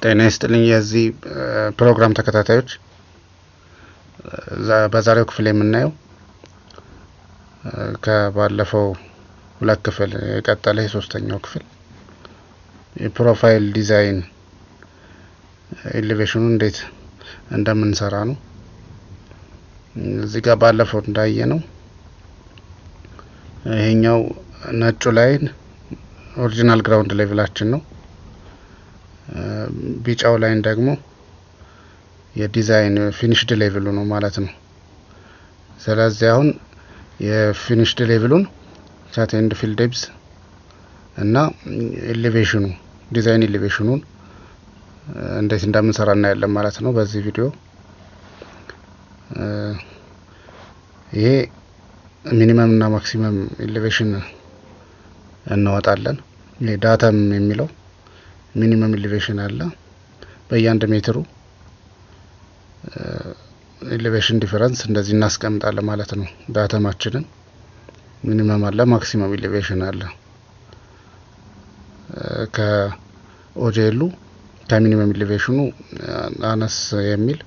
ጤና ይስጥልኝ የዚህ ፕሮግራም ተከታታዮች፣ በዛሬው ክፍል የምናየው ከባለፈው ሁለት ክፍል የቀጠለ የሶስተኛው ክፍል የ profile design elevation ኑ እንዴት እንደምንሰራ ነው። እዚህ ጋር ባለፈው እንዳየነው ይሄኛው ነጩ line original ground level ኣችን ነው። ቢጫው line ደግሞ የ design finished level ኡ ነው ማለት ነው። ስለዚህ አሁን የ finished level ኡን cut and fill depth እና elevation ኑ design elevation ኑን እንዴት እንደምንሰራ እናያለን ማለት ነው በዚህ ቪዲዮ። ይሄ minimum እና maximum elevation እናወጣለን። ይሄ datum የሚለው minimum elevation አለ። በየአንድ ሜትሩ elevation difference እንደዚህ እናስቀምጣለን ማለት ነው። datum ኣችንን minimum አለ፣ maximum elevation አለ። ከ OGL ኡ ከ minimum elevation ኑ አነስ የሚል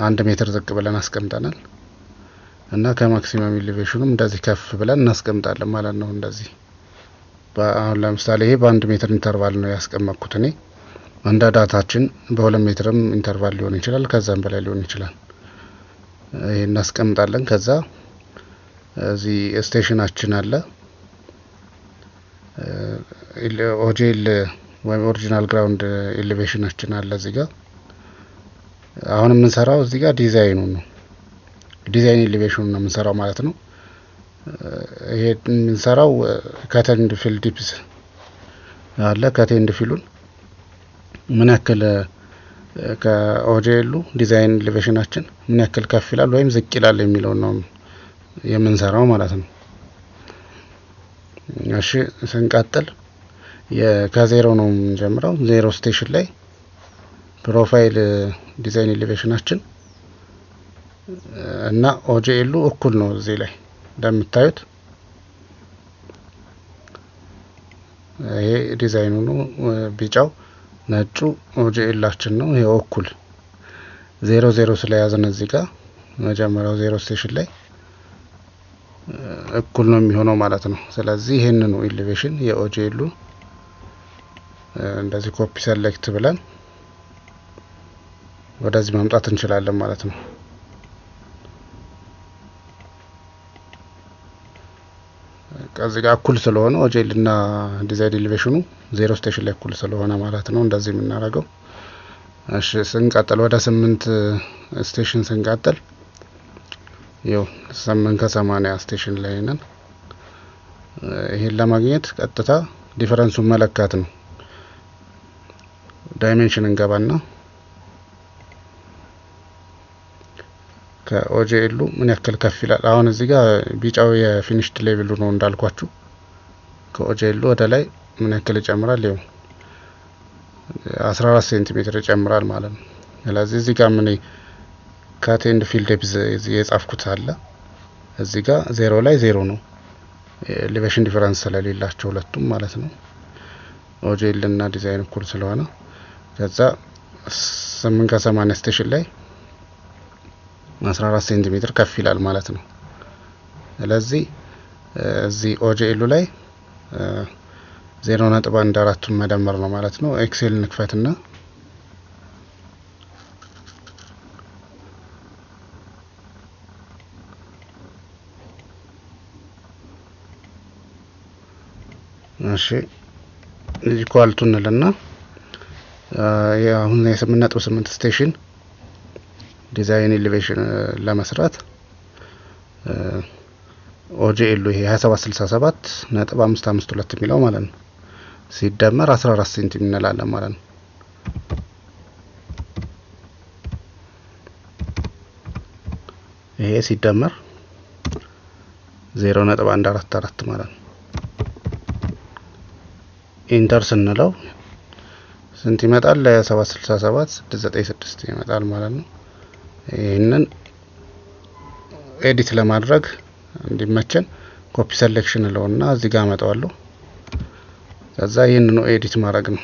1 ሜትር ዝቅ ብለን አስቀምጠናል እና ከ maximum elevation ኑም እንደዚህ ከፍ ብለን እናስቀምጣለን ማለት ነው። እንደዚህ አሁን ለምሳሌ ይሄ በ1 ሜትር interval ነው ያስቀመጥኩት እኔ። እንደ data ችን በ2 ሜትርም interval ሊሆን ይችላል፣ ከዛም በላይ ሊሆን ይችላል። ይሄ እናስቀምጣለን። ከዛ እዚህ station ኣችን አለ፣ OGL ወይም original ground elevation ኣችን አለ እዚህ ጋር። አሁን የምንሰራው እዚህ ጋር ዲዛይኑ ነው፣ design elevation ኑ ነው የምንሰራው ማለት ነው። ይሄ የምንሰራው cut and fill depth አለ። cut and fill ኡን ምን ያክል ከ OGL ኡ design elevation ኣችን ምን ያክል ከፍ ይላል ወይም ዝቅ ይላል የሚለውን ነው የምንሰራው ማለት ነው። እሺ፣ ስንቀጥል ከዜሮ ነው የምንጀምረው። 0 station ላይ profile design elevation ኣችን እና OGL ኡ እኩል ነው። እዚህ ላይ እንደምታዩት ይሄ ዲዛይኑ ነው። ቢጫው ነጩ OGL ኣችን ነው። ይሄ እኩል 0 0 ስለያዝን እዚህ ጋር መጀመሪያው 0 station ላይ እኩል ነው የሚሆነው ማለት ነው። ስለዚህ ይህንኑ elevation የ OGL ኡ እንደዚህ copy select ብለን ወደዚህ ማምጣት እንችላለን ማለት ነው። ከዚህ ጋር እኩል ስለሆነ OGL እና design elevation ኑ 0 station ላይ እኩል ስለሆነ ማለት ነው እንደዚህ የምናደርገው። እሺ፣ ስንቀጥል ወደ 8 station ስንቀጥል ይኸው 8 ከ80 station ላይ ነን። ይሄን ለማግኘት ቀጥታ difference ኡን መለካት ነው። Dimension እንገባና ከ OGL ኡ ምን ያክል ከፍ ይላል። አሁን እዚህ ጋር ቢጫው የ finished level ኡ ነው እንዳልኳችሁ። ከ OGL ኡ ወደ ላይ ምን ያክል ይጨምራል? ይኸው 14 ሴንቲሜትር ይጨምራል ማለት ነው። ስለዚህ እዚህ ጋር ምን cut and fill depth የጻፍኩት አለ። እዚህ ጋር 0 ላይ 0 ነው፣ elevation difference ስለሌላቸው ሁለቱም ማለት ነው። OGL እና ዲዛይን እኩል ስለሆነ ከዛ 8 ከ80 station ላይ 14 ሴንቲሜትር ከፍ ይላል ማለት ነው። ስለዚህ እዚህ OGL ኡ ላይ 0.14ቱን መደመር ነው ማለት ነው። Excel ንክፈትና እሺ equal to እንልና አሁን የ8.8 station design elevation ለመስራት OGL ኡ ይሄ 2767.552 የሚለው ማለት ነው ሲደመር 14 ሴንቲም እንላለን ማለት ነው። ይሄ ሲደመር 0.144 ማለት ነው። Enter ስንለው ስንት ይመጣል? 767696 ይመጣል ማለት ነው። ይህንን edit ለማድረግ እንዲመቸን copy selection እለውና እዚህ ጋር አመጣዋለሁ። ከዛ ይህንኑ edit ማድረግ ነው።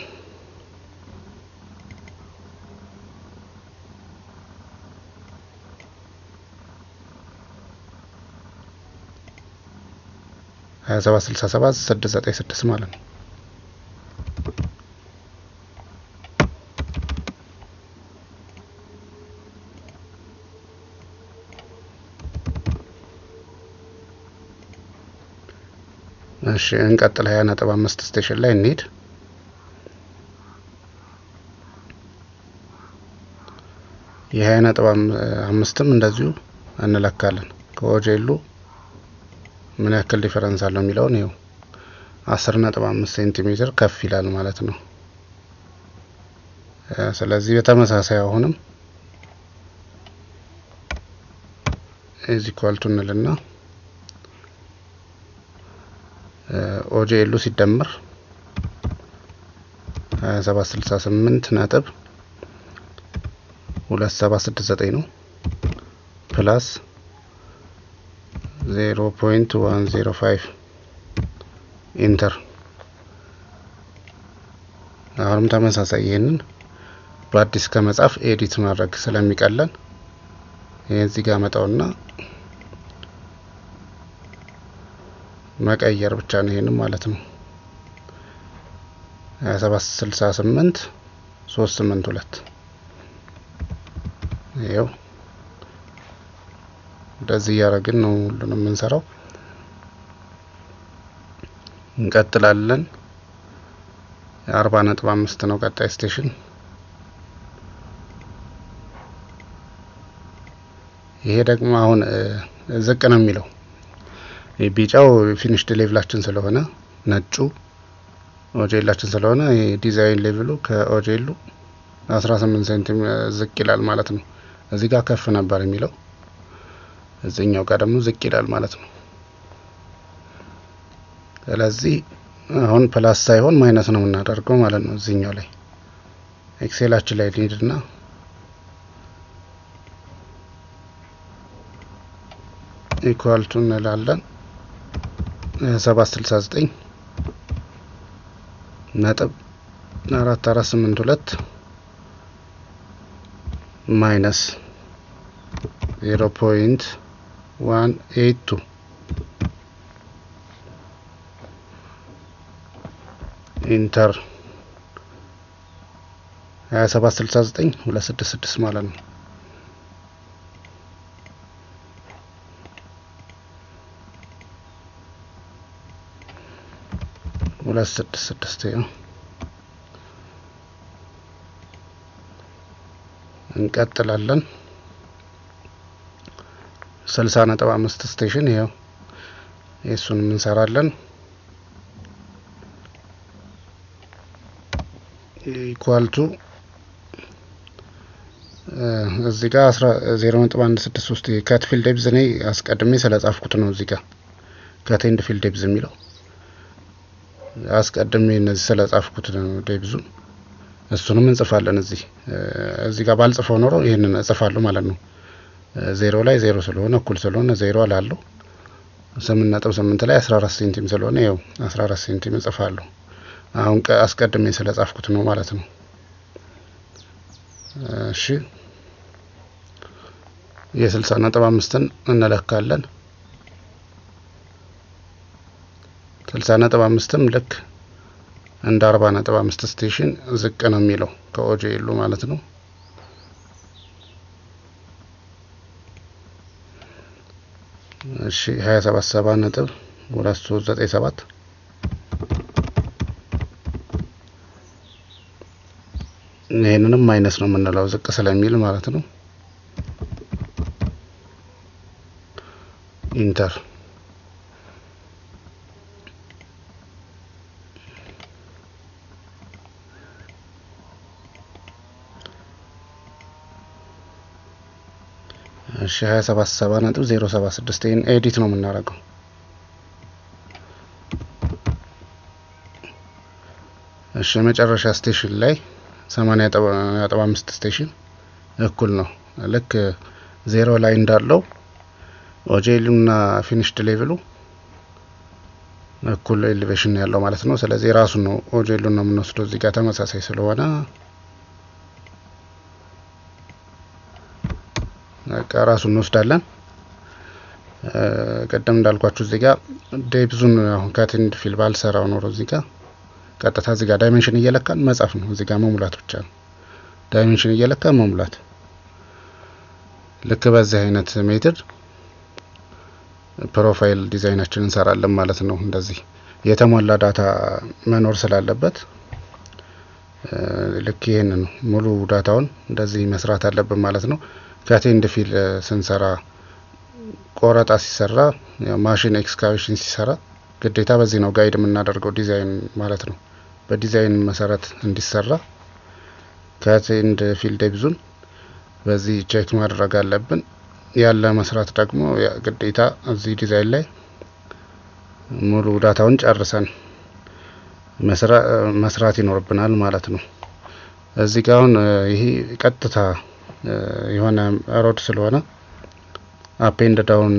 2767 696 ማለት ነው። እሺ እንቀጥል። 20.5 station ላይ እንሂድ። የ20.5ም እንደዚሁ እንለካለን። ከ OGL ኡ ምን ያክል difference አለው የሚለውን ይኸው 10.5 ሴንቲሜትር ከፍ ይላል ማለት ነው። ስለዚህ በተመሳሳይ አሁንም is equal to እንልና OGL ኡ ሲደመር 2768 ነጥብ 2769 ነው plus 0.105 enter። አሁንም ተመሳሳይ ይሄንን በአዲስ ከመጻፍ edit ማድረግ ስለሚቀለን ይሄን እዚህ ጋር መጣውና መቀየር ብቻ ነው ይሄንን ማለት ነው። 2768 382 ይኸው እንደዚህ እያደረግን ነው ሁሉንም የምንሰራው። እንቀጥላለን። 40.5 ነው ቀጣይ station። ይሄ ደግሞ አሁን ዝቅ ነው የሚለው ቢጫው finished level ኣችን ስለሆነ ነጩ OGL ኣችን ስለሆነ ይሄ design level ኡ ከ OGL ኡ 18 ሴንቲም ዝቅ ይላል ማለት ነው። እዚህ ጋር ከፍ ነበር የሚለው እዚህኛው ጋር ደግሞ ዝቅ ይላል ማለት ነው። ስለዚህ አሁን plus ሳይሆን minus ነው የምናደርገው ማለት ነው። እዚህኛው ላይ Excel ኣችን ላይ እንሂድና equal to እንላለን 769 ነጥብ 4482 minus 0.182 enter 2769 266 ማለት ነው። ሁለት ስድስት ስድስት ነው። እንቀጥላለን። 60.5 station ይኸው የሱንም እንሰራለን። equal to እዚህ ጋር 0.163 cut fill depth እኔ አስቀድሜ ስለጻፍኩት ነው። እዚህ ጋር cut and fill depth የሚለው አስቀድሜ እነዚህ ስለጻፍኩት ነው depth ኡ። እሱንም እንጽፋለን እዚህ እዚህ ጋር ባልጽፈው ኖሮ ይሄንን እጽፋለሁ ማለት ነው። 0 ላይ 0 ስለሆነ እኩል ስለሆነ 0 አላለሁ። 8.8 ላይ 14 ሴንቲም ስለሆነ ይኸው 14 ሴንቲም እጽፋለሁ። አሁን አስቀድሜ ስለጻፍኩት ነው ማለት ነው። እሺ የ60.5ን እንለካለን። 60.5ም ልክ እንደ 40.5 station ዝቅ ነው የሚለው ከ OGL ኡ ማለት ነው። እሺ 277.2397 ይሄንንም minus ነው የምንለው ዝቅ ስለሚል ማለት ነው። enter እሺ 277.076 ይሄን edit ነው የምናደርገው። እሺ የመጨረሻ station ላይ 80.5 station እኩል ነው። ልክ 0 ላይ እንዳለው OGL ኡና finished level ኡ እኩል elevation ያለው ማለት ነው። ስለዚህ ራሱ ነው OGL ኡን ነው የምንወስደው እዚህ ጋር ተመሳሳይ ስለሆነ በቃ ራሱን እንወስዳለን። ቀደም እንዳልኳችሁ እዚህ ጋር depth ኡን አሁን cut and fill ባልሰራው ኖሮ እዚህ ጋር ቀጥታ እዚህ ጋር dimension እየለካን መጻፍ ነው። እዚህ ጋር መሙላት ብቻ ነው። Dimension እየለካን መሙላት። ልክ በዚህ አይነት method profile design ኣችን እንሰራለን ማለት ነው። እንደዚህ የተሟላ data መኖር ስላለበት ልክ ይሄንን ሙሉ data ውን እንደዚህ መስራት አለብን ማለት ነው። Cut and fill ስንሰራ፣ ቆረጣ ሲሰራ፣ machine excavation ሲሰራ ግዴታ በዚህ ነው guide የምናደርገው ዲዛይን ማለት ነው። በዲዛይን መሰረት እንዲሰራ cut and fill depth ኡን በዚህ check ማድረግ አለብን። ያለ መስራት ደግሞ ግዴታ እዚህ ዲዛይን ላይ ሙሉ data ውን ጨርሰን መስራት ይኖርብናል ማለት ነው። እዚህ ጋር አሁን ይሄ ቀጥታ የሆነ road ስለሆነ up and down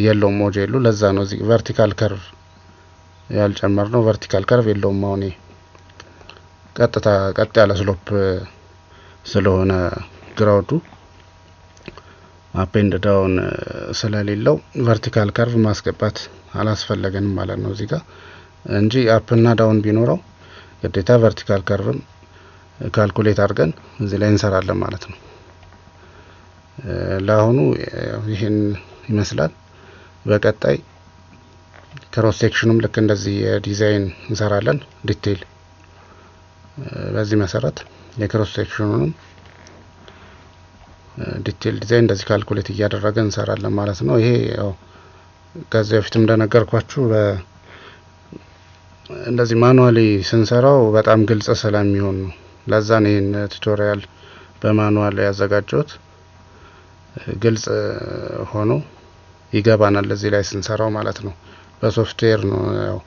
የለውም ሞዴሉ። ለዛ ነው እዚህ vertical curve ያልጨመርነው። Vertical curve የለውም። አሁን ቀጥታ ቀጥ ያለ slope ስለሆነ ground ኡ up and down ስለሌለው vertical curve ማስገባት አላስፈለገንም ማለት ነው እዚህ ጋር እንጂ up እና down ቢኖረው ግዴታ vertical curve ም calculate አድርገን እዚህ ላይ እንሰራለን ማለት ነው። ለአሁኑ ይህን ይመስላል። በቀጣይ cross section ኑም ልክ እንደዚህ የዲዛይን እንሰራለን detail። በዚህ መሰረት የ cross section ኑንም detail design እንደዚህ calculate እያደረገ እንሰራለን ማለት ነው። ይሄ ያው ከዚህ በፊትም እንደነገርኳችሁ እንደዚህ manually ስንሰራው በጣም ግልጽ ስለሚሆን ነው። ለዛ ነው ይህን tutorial በ manual ያዘጋጀሁት። ግልጽ ሆኖ ይገባናል እዚህ ላይ ስንሰራው ማለት ነው። በሶፍትዌር ነው፣ ያው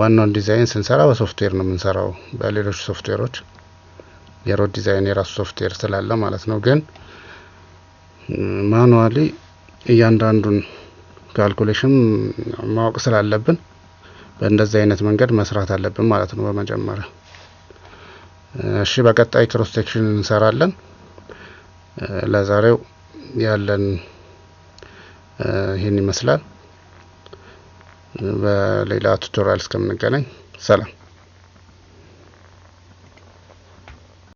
ዋናውን ዲዛይን ስንሰራ በሶፍትዌር ነው የምንሰራው። በሌሎች software ኦች የ road design የራሱ ሶፍትዌር ስላለ ማለት ነው። ግን manually እያንዳንዱን calculation ማወቅ ስላለብን በእንደዚህ አይነት መንገድ መስራት አለብን ማለት ነው በመጀመሪያ። እሺ፣ በቀጣይ cross section እንሰራለን። ለዛሬው ያለን ይህን ይመስላል። በሌላ tutorial እስከምንገናኝ ሰላም።